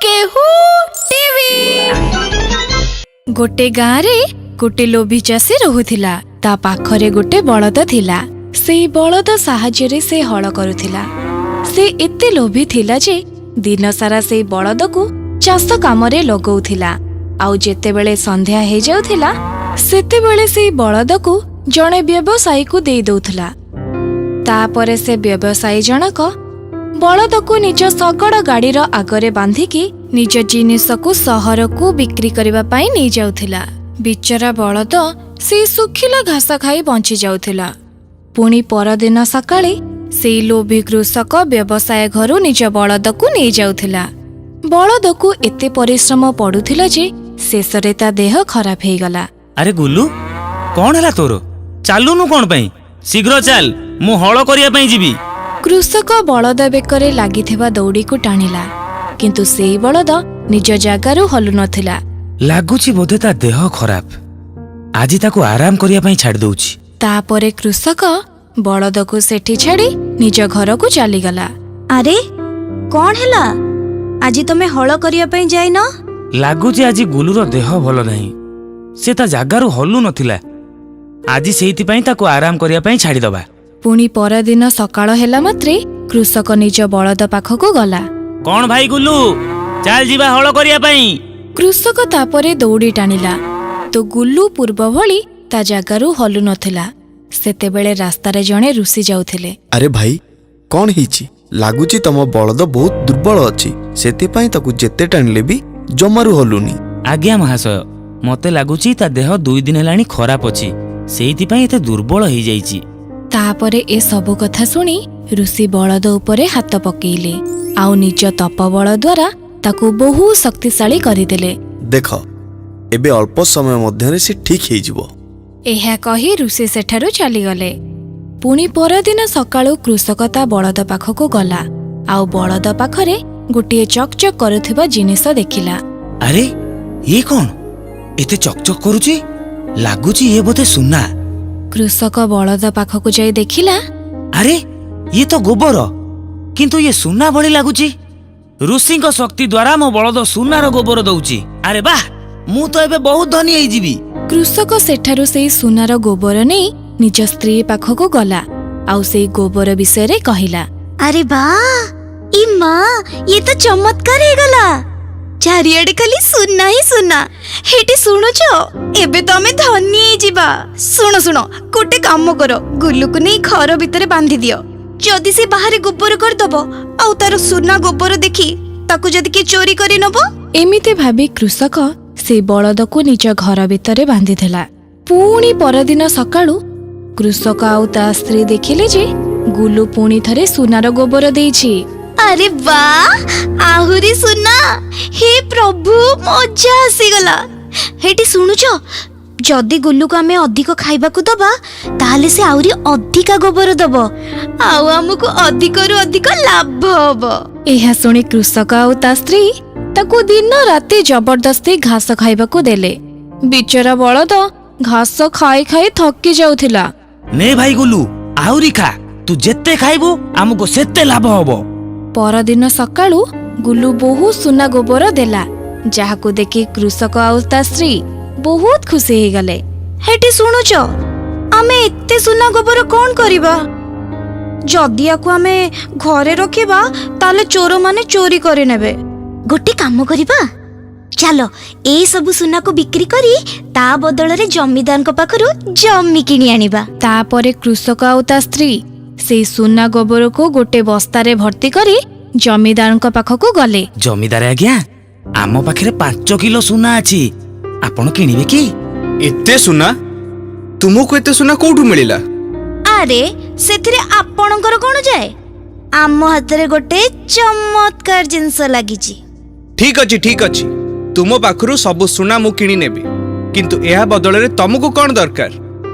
କେହୁ TV. ଗୋଟେ ଗାଁରେ ଗୋଟେ ଲୋଭୀ ଚାଷୀ ରହୁଥିଲା। ତା ପାଖରେ ଗୋଟେ ବଳଦ ଥିଲା। ସେଇ ବଳଦ ସାହାଯ୍ୟରେ ସେ ହଳ କରୁଥିଲା। ସେ ଏତେ ଲୋଭୀ ଥିଲା ଯେ ଦିନସାରା ସେଇ ବଳଦକୁ ଚାଷ କାମରେ ଲଗଉଥିଲା, ଆଉ ଯେତେବେଳେ ସନ୍ଧ୍ୟା ହେଇଯାଉଥିଲା, ସେତେବେଳେ ସେଇ ବଳଦକୁ ଜଣେ ବ୍ୟବସାୟୀକୁ ଦେଇ ଦଉଥିଲା। ତାପରେ ସେ ବ୍ୟବସାୟୀ ଜଣକ ବଳଦକୁ ନିଜ ଶଗଡ଼ ଗାଡ଼ିର ଆଗରେ ବାନ୍ଧିକି ନିଜ ଜିନିଷକୁ ସହରକୁ ବିକ୍ରି କରିବା ପାଇଁ ନେଇଯାଉଥିଲା। ବିଚରା ବଳଦ ସେଇ ଶୁଖିଲା ଘାସ ଖାଇ ବଞ୍ଚି ଯାଉଥିଲା। ପୁଣି ପରଦିନ ସକାଳେ ସେଇ ଲୋଭୀ କୃଷକ ବ୍ୟବସାୟ ଘରୁ ନିଜ ବଳଦକୁ ନେଇଯାଉଥିଲା। ବଳଦକୁ ଏତେ ପରିଶ୍ରମ ପଡୁଥିଲା ଯେ ଶେଷରେ ତା ଦେହ ଖରାପ ହେଇଗଲା। ଆରେ ଗୁଲୁ, କଣ ହେଲା ତୋର? ଚାଲୁନୁ କଣ ପାଇଁ? ଶୀଘ୍ର ଚାଲ, ମୁଁ ହଳ କରିବା ପାଇଁ ଯିବି। କୃଷକ ବଳଦ ବେକରେ ଲାଗିଥିବା ଦଉଡ଼ିକୁ ଟାଣିଲା, କିନ୍ତୁ ସେଇ ବଳଦ ନିଜ ଜାଗାରୁ ହଲୁ ନଥିଲା। ଲାଗୁଛି ବୋଧେ ତା ଦେହ ଖରାପ। ଆଜି ତାକୁ ଆରାମ କରିବା ପାଇଁ ଛାଡ଼ି ଦଉଛି। ତାପରେ କୃଷକ ବଳଦକୁ ସେଠି ଛାଡ଼ି ନିଜ ଘରକୁ ଚାଲିଗଲା। ଆରେ, କଣ ହେଲା? ଆଜି ତମେ ହଳ କରିବା ପାଇଁ ଯାଇନ? ଲାଗୁଛି ଆଜି ଗୁଲୁର ଦେହ ଭଲ ନାହିଁ। ସେ ତା ଜାଗାରୁ ହଲୁ ନଥିଲା ଆଜି। ସେଇଥିପାଇଁ ତାକୁ ଆରାମ କରିବା ପାଇଁ ଛାଡ଼ିଦବା। ପୁଣି ପରଦିନ ସକାଳ ହେଲା ମାତ୍ରେ କୃଷକ ନିଜ ବଳଦ ପାଖକୁ ଗଲା। କଣ ଭାଇ ଗୁଲୁ, ଚାଲ ଯିବା ହଳ କରିବା ପାଇଁ। କୃଷକ ତାପରେ ଦଉଡ଼ି ଟାଣିଲା ତ ଗୁଲୁ ପୂର୍ବ ଭଳି ତା ଜାଗାରୁ ହଲୁ ନଥିଲା। ସେତେବେଳେ ରାସ୍ତାରେ ଜଣେ ଋଷି ଯାଉଥିଲେ। ଆରେ ଭାଇ, କଣ ହେଇଛି? ଲାଗୁଛି ତମ ବଳଦ ବହୁତ ଦୁର୍ବଳ ଅଛି, ସେଥିପାଇଁ ତାକୁ ଯେତେ ଟାଣିଲେ ବି ଜମାରୁ ହଲୁନି। ଆଜ୍ଞା ମହାଶୟ, ମତେ ଲାଗୁଛି ତା ଦେହ 2 ଦିନ ହେଲାଣି ଖରାପ ଅଛି, ସେଇଥିପାଇଁ ଏତେ ଦୁର୍ବଳ ହେଇଯାଇଛି। ତାପରେ ଏ ସବୁ କଥା ଶୁଣି ଋଷି ବଳଦ ଉପରେ ହାତ ପକେଇଲେ ଆଉ ନିଜ ତପବଳ ଦ୍ୱାରା ତାକୁ ବହୁ ଶକ୍ତିଶାଳୀ କରିଦେଲେ। ଦେଖ, ଏବେ ଅଳ୍ପ ସମୟ ମଧ୍ୟରେ ସେ ଠିକ୍ ହେଇଯିବ। ଏହା କହି ଋଷି ସେଠାରୁ ଚାଲିଗଲେ। ପୁଣି ପରଦିନ ସକାଳୁ କୃଷକ ତା ବଳଦ ପାଖକୁ ଗଲା ଆଉ ବଳଦ ପାଖରେ ଗୋଟିଏ ଚକଚକ୍ କରୁଥିବା ଜିନିଷ ଦେଖିଲା। ଆରେ, ଇଏ କଣ ଏତେ ଚକଚକ କରୁଛି? ଲାଗୁଛି ଇଏ ବୋଧେ ସୁନା। କୃଷକ ବଳଦ ପାଖକୁ ଯାଇ ଦେଖିଲା। ଆରେ, ଇଏ ତ ଗୋବର, କିନ୍ତୁ ଇଏ ସୁନା ଭଳି ଲାଗୁଛି। ଋଷିଙ୍କ ଶକ୍ତି ଦ୍ୱାରା ମୋ ବଳଦ ସୁନାର ଗୋବର ଦଉଛି। ଆରେ ବାଃ, ମୁଁ ତ ଏବେ ବହୁତ ଧନୀ ହେଇଯିବି। କୃଷକ ସେଠାରୁ ସେଇ ସୁନାର ଗୋବର ନେଇ ନିଜ ସ୍ତ୍ରୀ ପାଖକୁ ଗଲା ଆଉ ସେଇ ଗୋବର ବିଷୟରେ କହିଲା। ଆରେ ବା, ଇ ମା, ଇଏ ତ ଚମତ୍କାର ହେଇଗଲା! ଚାରିଆଡେ ଖାଲି ସୁନା ହିଁ ସୁନା। ହେଇଟି ଶୁଣୁଛ, ଏବେ ତ ଆମେ ଧନୀ ହେଇଯିବା। ଶୁଣ ଶୁଣ, ଗୋଟେ କାମ କର, ଗୁଲୁକୁ ନେଇ ଘର ଭିତରେ ବାନ୍ଧି ଦିଅ। ଯଦି ସେ ବାହାରେ ଗୋବର କରିଦବ ଆଉ ତାର ସୁନା ଗୋବର ଦେଖି ତାକୁ ଯଦି କିଏ ଚୋରି କରି ନବ? ଏମିତି ଭାବି କୃଷକ ସେଇ ବଳଦକୁ ନିଜ ଘର ଭିତରେ ବାନ୍ଧିଦେଲା। ପୁଣି ପରଦିନ ସକାଳୁ କୃଷକ ଆଉ ତା ସ୍ତ୍ରୀ ଦେଖିଲେ ଯେ ଗୁଲୁ ପୁଣି ଥରେ ସୁନାର ଗୋବର ଦେଇଛି। ଆରେ ବା, ଆହୁରି ସୁନା! ହେ ପ୍ରଭୁ, ମଜା ଆସିଗଲା! ହେଇଟି ଶୁଣୁଛ, ଯଦି ଗୁଲୁକୁ ଆମେ ଅଧିକ ଖାଇବାକୁ ଦବା, ତାହେଲେ ସେ ଆହୁରି ଅଧିକା ଗୋବର ଦବ ଆଉ ଆମକୁ ଅଧିକରୁ ଅଧିକ ଲାଭ ହବ। ଏହା ଶୁଣି କୃଷକ ଆଉ ତା ସ୍ତ୍ରୀ ତାକୁ ଦିନ ରାତି ଜବରଦସ୍ତି ଘାସ ଖାଇବାକୁ ଦେଲେ। ବିଚରା ବଳଦ ଘାସ ଖାଇ ଖାଇ ଥକି ଯାଉଥିଲା। ନେ ଭାଇ ଗୁଲୁ, ଆହୁରି ଖା। ତୁ ଯେତେ ଖାଇବୁ, ଆମକୁ ସେତେ ଲାଭ ହବ। ପରଦିନ ସକାଳୁ ଗୁଲୁ ବହୁତ ସୁନା ଗୋବର ଦେଲା, ଯାହାକୁ ଦେଖି କୃଷକ ଆଉ ତା ସ୍ତ୍ରୀ ବହୁତ ଖୁସି ହେଇଗଲେ। ହେଠି ଶୁଣୁଛ, ଆମେ ଏତେ ସୁନା ଗୋବର କଣ କରିବା? ଯଦି ୟାକୁ ଆମେ ଘରେ ରଖିବା, ତାହେଲେ ଚୋରମାନେ ଚୋରି କରିନେବେ। ଗୋଟେ କାମ କରିବା, ଚାଲ ଏଇ ସବୁ ସୁନାକୁ ବିକ୍ରି କରି ତା ବଦଳରେ ଜମିଦାରଙ୍କ ପାଖରୁ ଜମି କିଣି ଆଣିବା। ତାପରେ କୃଷକ ଆଉ ତା ସ୍ତ୍ରୀ ସେଇ ସୁନା ଗୋବରକୁ ଗୋଟେ ବସ୍ତାରେ ଭର୍ତ୍ତି କରି ଜମିଦାରଙ୍କ ପାଖକୁ ଗଲେ। ଜମିଦାର ଆଜ୍ଞା, ଆମ ପାଖରେ 5 କିଲୋ ସୁନା ଅଛି, ଆପଣ କିଣିବେ କି? ଏତେ ସୁନା? ତୁମକୁ ଏତେ ସୁନା କୋଉଠୁ ମିଳିଲା? ଆରେ, ସେଥିରେ ଆପଣଙ୍କର କଣ ଯାଏ? ଆମ ହାତରେ ଗୋଟେ ଚମତ୍କାର ଜିନିଷ ଲାଗିଛି। ଠିକ ଅଛି, ଠିକ ଅଛି, ତୁମ ପାଖରୁ ସବୁ ସୁନା ମୁଁ କିଣି ନେବି, କିନ୍ତୁ ଏହା ବଦଳରେ ତମକୁ କଣ ଦରକାର?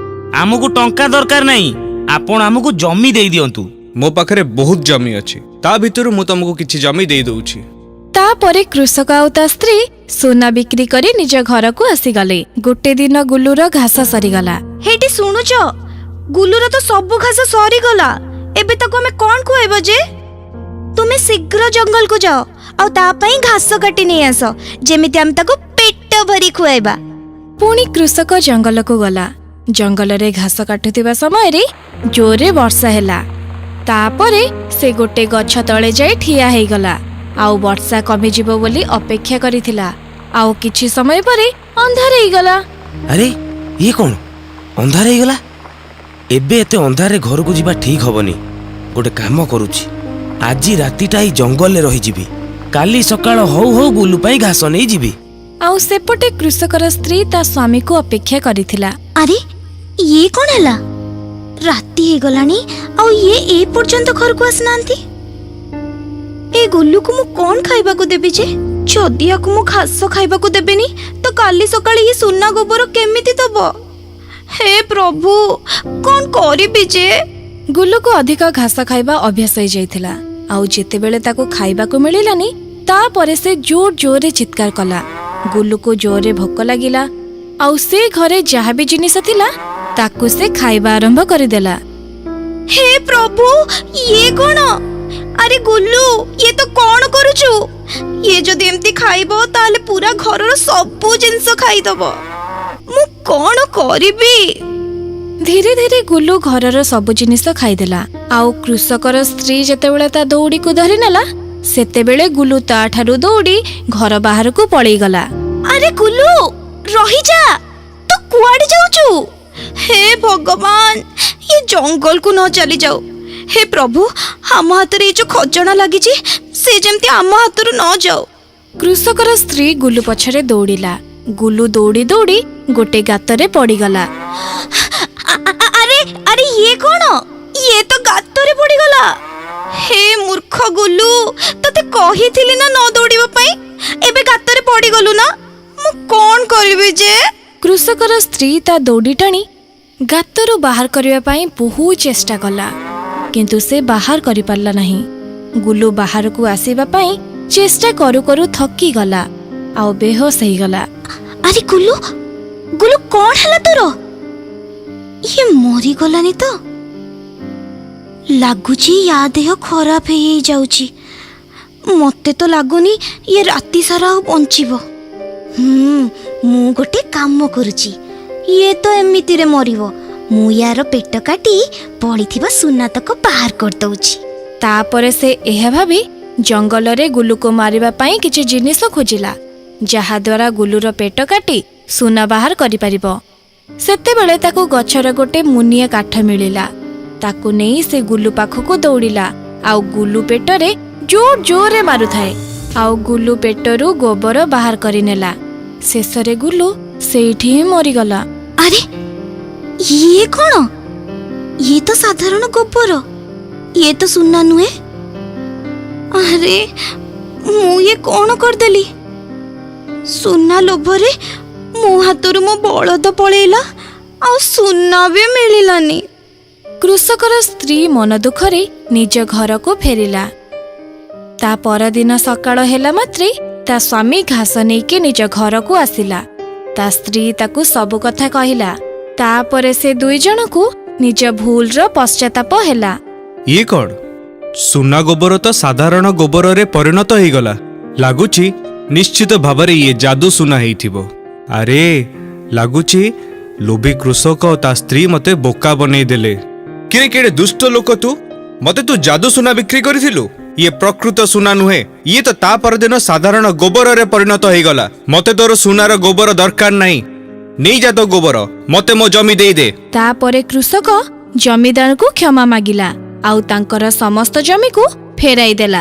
ଆମକୁ ଟଙ୍କା ଦରକାର ନାହିଁ, ଆପଣ ଆମକୁ ଜମି ଦେଇ ଦିଅନ୍ତୁ। ମୋ ପାଖରେ ବହୁତ ଜମି ଅଛି, ତା ଭିତରୁ ମୁଁ ତମକୁ କିଛି ଜମି ଦେଇ ଦଉଛି। ତାପରେ କୃଷକ ଆଉ ତା ସ୍ତ୍ରୀ ସୁନା ବିକ୍ରି କରି ନିଜ ଘରକୁ ଆସିଗଲେ। ଗୋଟେ ଦିନ ଗୁଲୁର ଘାସ ସରିଗଲା। ହେଇଟି ଶୁଣୁଛ, ଗୁଲୁର ତ ସବୁ ଘାସ ସରିଗଲା। ଏବେ ତାକୁ ଆମେ କଣ ଖୁଆଇବା ଯେ? ତୁମେ ତୁମେ ଶୀଘ୍ର ଜଙ୍ଗଲକୁ ଯାଅ ଆଉ ତା ପାଇଁ ଘାସ କାଟି ନେଇ ଆସ, ଯେମିତି ଆମେ ତାକୁ ପେଟ ଭରି ଖୁଆଇବା। ପୁଣି କୃଷକ ଜଙ୍ଗଲକୁ ଗଲା। ଜଙ୍ଗଲରେ ଘାସ କାଟୁଥିବା ସମୟରେ ଜୋରରେ ବର୍ଷା ହେଲା। ତାପରେ ସେ ଗୋଟେ ଗଛ ତଳେ ଯାଇ ଠିଆ ହେଇଗଲା ଆଉ ବର୍ଷା କମିଯିବ ବୋଲି ଅପେକ୍ଷା କରିଥିଲା। ଆଉ କିଛି ସମୟ ପରେ ଅନ୍ଧାର ହେଇଗଲା। ଆରେ, ଇଏ କ'ଣ ଅନ୍ଧାର ହେଇଗଲା? ଏବେ ଏତେ ଅନ୍ଧାରରେ ଘରକୁ ଯିବା ଠିକ୍ ହବନି। ଗୋଟେ କାମ କରୁଛି, ଆଜି ରାତିଟା ଏଇ ଜଙ୍ଗଲରେ ରହିଯିବି। କାଲି ସକାଳ ହଉ ହଉ ଗୁଲୁ ପାଇଁ ଘାସ ନେଇଯିବି। ଆଉ ସେପଟେ କୃଷକର ସ୍ତ୍ରୀ ତା ସ୍ୱାମୀକୁ ଅପେକ୍ଷା କରିଥିଲା। ଆରେ, ଇଏ କ'ଣ ହେଲା? ରାତି ହେଇଗଲାଣି ଆଉ ଇଏ ଏ ପର୍ଯ୍ୟନ୍ତ ଘରକୁ ଆସିନାହାନ୍ତି। ଏ ଗୁଲୁକୁ ମୁଁ କ'ଣ ଖାଇବାକୁ ଦେବି ଯେ? ଯଦି ୟାକୁ ମୁଁ ଘାସ ଖାଇବାକୁ ଦେବିନି, ତ କାଲି ସକାଳେ ଇଏ ସୁନା ଗୋବର କେମିତି ଦବ? ହେ ପ୍ରଭୁ, କ'ଣ କରିବି ଯେ? ଗୁଲୁକୁ ଅଧିକ ଘାସ ଖାଇବା ଅଭ୍ୟାସ ହେଇଯାଇଥିଲା ଆଉ ଯେତେବେଳେ ତାକୁ ଖାଇବାକୁ ମିଳିଲାନି, ତାପରେ ସେ ଜୋର ଜୋରରେ ଚିତ୍କାର କଲା। ଗୁଲୁକୁ ଜୋରରେ ଭୋକ ଲାଗିଲା ଆଉ ସେ ଘରେ ଯାହା ବି ଜିନିଷ ଥିଲା, ତାକୁ ସେ ଖାଇବା ଆରମ୍ଭ କରିଦେଲା। ହେ ପ୍ରଭୁ, ଇଏ କ'ଣ? ଆରେ ଗୁଲୁ, ଇଏ ତ କ'ଣ କରୁଛୁ? ଇଏ ଯଦି ଏମିତି ଖାଇବ, ତାହେଲେ ପୁରା ଘରର ସବୁ ଜିନିଷ ଖାଇଦବ। ମୁଁ କ'ଣ କରିବି? ଧୀରେ ଧୀରେ ଗୁଲୁ ଘରର ସବୁ ଜିନିଷ ଖାଇଦେଲା। ଆଉ କୃଷକର ସ୍ତ୍ରୀ ଯେତେବେଳେ ତା ଦଉଡ଼ିକୁ ଧରିନେଲା, ସେତେବେଳେ ଗୁଲୁ ତାଠାରୁ ଦୌଡ଼ି ଘର ବାହାରକୁ ପଳେଇଗଲା। ଆରେ ଗୁଲୁ, ରହିଯା! ତୁ କୁଆଡ଼େ ଯାଉଛୁ? ହେ ଭଗବାନ, ଇଏ ଜଙ୍ଗଲକୁ ନ ଚାଲି ଯାଉ। ହେ ପ୍ରଭୁ, ଆମ ହାତରେ ଏଇ ଯୋଉ ଖଜଣା ଲାଗିଛି, ସେ ଯେମିତି ଆମ ହାତରୁ ନ ଯାଉ। କୃଷକର ସ୍ତ୍ରୀ ଗୁଲୁ ପଛରେ ଦୌଡ଼ିଲା। ଗୁଲୁ ଦୌଡ଼ି ଦୌଡ଼ି ଗୋଟେ ଗାତରେ ପଡ଼ିଗଲା। ଆରେ ଆରେ, ଇଏ କ'ଣ? ଇଏ ତ ଗାତରେ ପଡ଼ିଗଲା। ହେ ମୂର୍ଖ ଗୁଲୁ, ତତେ କହିଥିଲି ନା ନ ଦୌଡ଼ିବା ପାଇଁ? ଏବେ ଗାତରେ ପଡ଼ିଗଲୁ ନା? ମୁଁ କ'ଣ କରିବି ଯେ? କୃଷକର ସ୍ତ୍ରୀ ତା ଦୌଡ଼ି ଟାଣି ଗାତରୁ ବାହାର କରିବା ପାଇଁ ବହୁତ ଚେଷ୍ଟା କଲା, କିନ୍ତୁ ସେ ବାହାର କରିପାରିଲା ନାହିଁ। ଗୁଲୁ ବାହାରକୁ ଆସିବା ପାଇଁ ଚେଷ୍ଟା କରୁ କରୁ ଥକିଗଲା ଆଉ ବେହୋସ ହେଇଗଲା। ଆରେ ଗୁଲୁ, ଗୁଲୁ, କ'ଣ ହେଲା ତୋର? ଇଏ ମରିଗଲାନି ତ? ଲାଗୁଛି ୟା ଦେହ ଖରାପ ହେଇଯାଉଛି। ମତେ ତ ଲାଗୁନି ଇଏ ରାତି ସାରା ଆଉ ବଞ୍ଚିବ। ମୁଁ ଗୋଟେ କାମ କରୁଛି। ଇଏ ତ ଏମିତିରେ ମରିବ, ମୁଁ ୟାର ପେଟ କାଟି ପଡ଼ିଥିବା ସୁନାତକ ବାହାର କରିଦଉଛି। ତାପରେ ସେ ଏହା ଭାବି ଜଙ୍ଗଲରେ ଗୁଲୁକୁ ମାରିବା ପାଇଁ କିଛି ଜିନିଷ ଖୋଜିଲା, ଯାହାଦ୍ୱାରା ଗୁଲୁର ପେଟ କାଟି ସୁନା ବାହାର କରିପାରିବ। ସେତେବେଳେ ତାକୁ ଗଛର ଗୋଟେ ମୁନିଆ କାଠ ମିଳିଲା। ତାକୁ ନେଇ ସେ ଗୁଲୁ ପାଖକୁ ଦୌଡ଼ିଲା ଆଉ ଗୁଲୁ ପେଟରେ ଜୋର ଜୋରରେ ମାରୁଥାଏ ଆଉ ଗୁଲୁ ପେଟରୁ ଗୋବର ବାହାର କରିନେଲା। ଶେଷରେ ଗୁଲୁ ସେଇଠି ହିଁ ମରିଗଲା। ଆରେ, ଇଏ କ'ଣ? ଇଏ ତ ସାଧାରଣ ଗୋବର, ଇଏ ତ ସୁନା ନୁହେଁ। ଆରେ, ମୁଁ ଇଏ କ'ଣ କରିଦେଲି? ସୁନା ଲୋଭରେ ମୋ ହାତରୁ ମୋ ବଳଦ ପଳେଇଲା ଆଉ ସୁନା ବି ମିଳିଲାନି। କୃଷକର ସ୍ତ୍ରୀ ମନ ଦୁଃଖରେ ନିଜ ଘରକୁ ଫେରିଲା। ତା ପରଦିନ ସକାଳ ହେଲା ମାତ୍ରେ ତା ସ୍ୱାମୀ ଘାସ ନେଇକି ନିଜ ଘରକୁ ଆସିଲା। ତା ସ୍ତ୍ରୀ ତାକୁ ସବୁ କଥା କହିଲା। ତାପରେ ସେ ଦୁଇ ଜଣକୁ ନିଜ ଭୁଲର ପଶ୍ଚାତାପ ହେଲା। ଇଏ କ'ଣ? ସୁନା ଗୋବର ତ ସାଧାରଣ ଗୋବରରେ ପରିଣତ ହେଇଗଲା। ଲାଗୁଛି ନିଶ୍ଚିତ ଭାବରେ ଇଏ ଯାଦୁ ସୁନା ହେଇଥିବ। ଆରେ, ଲାଗୁଛି ଲୋଭୀ କୃଷକ ଓ ତା ସ୍ତ୍ରୀ ମତେ ବୋକା ବନେଇଦେଲେ। କିରେ, କେଡ଼େ ଦୁଷ୍ଟ ଲୋକ ତୁ! ମତେ ତୁ ଯାଦୁ ସୁନା ବିକ୍ରି କରିଥିଲୁ। ଇଏ ପ୍ରକୃତ ସୁନା ନୁହେଁ। ଇଏ ତ ତା ପରଦିନ ସାଧାରଣ ଗୋବରରେ ପରିଣତ ହେଇଗଲା। ମତେ ତୋର ସୁନାର ଗୋବର ଦରକାର ନାହିଁ। ନେଇଯା ତୋ ଗୋବର, ମତେ ମୋ ଜମି ଦେଇଦେ। ତାପରେ କୃଷକ ଜମିଦାରଙ୍କୁ କ୍ଷମା ମାଗିଲା ଆଉ ତାଙ୍କର ସମସ୍ତ ଜମିକୁ ଫେରାଇ ଦେଲା।